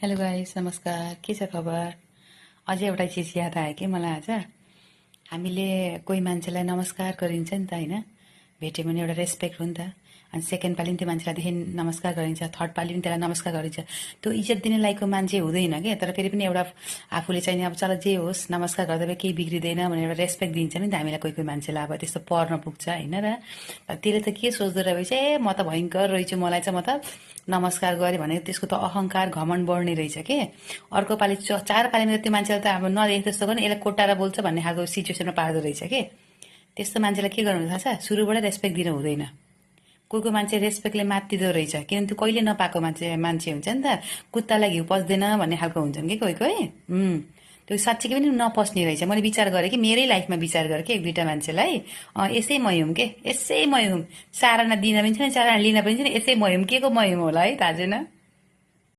Hello guys, नमस्कार। के छ खबर? अझै एउटा चिज याद आयो कि मलाई आज। हामीले कोही मान्छेलाई नमस्कार गरिन्छ नि त होइन, भेट्यो भने एउटा रेस्पेक्ट हो नि त। अनि सेकेन्ड पालि पनि त्यो मान्छेलाई देखि नमस्कार गरिन्छ, थर्ड पालि पनि त्यसलाई नमस्कार गरिन्छ। त्यो इज्जत दिने लायकको मान्छे हुँदैन क्या। तर फेरि पनि एउटा आफूले चाहिँ अब चल जे होस् नमस्कार गर्दा भए केही बिग्रिँदैन भनेर एउटा रेस्पेक्ट दिन्छ नि त हामीलाई कोही कोही मान्छेलाई। अब त्यस्तो पर्न पुग्छ होइन र। त्यसले त के सोच्दो रहेछ, ए म त भयङ्कर रहेछु, मलाई चाहिँ म त नमस्कार गरेँ भने त्यसको त अहङ्कार घमण्ड बढ्ने रहेछ के। अर्को पालि चार पालिमा त त्यो मान्छेलाई त अब नदेख जस्तो गर्ने, यसलाई कोट्टाएर बोल्छ भन्ने खालको सिचुएसनमा पार्दो रहेछ के। त्यस्तो मान्छेलाई के गर्नु थाहा छ, सुरुबाटै रेस्पेक्ट दिनु हुँदैन। कोही कोही मान्छे रेस्पेक्टले मात्तिदो रहेछ, किनभने त्यो कहिले नपाएको मान्छे हुन्छ नि त। कुत्तालाई घिउ पस्दैन भन्ने खालको हुन्छन् कि कोही कोही। त्यो साँच्चीकै पनि नपस्ने रहेछ। मैले विचार गरेँ कि मेरै लाइफमा विचार गरेँ कि एक दुईवटा मान्छेलाई, यसै मै हुँ के, यसै मै हुँ। साराना दिन पनि छैन, साराना लिन पनि छैन, यसै मै हुँ। के को मै हुँ होला है, थाहा छैन।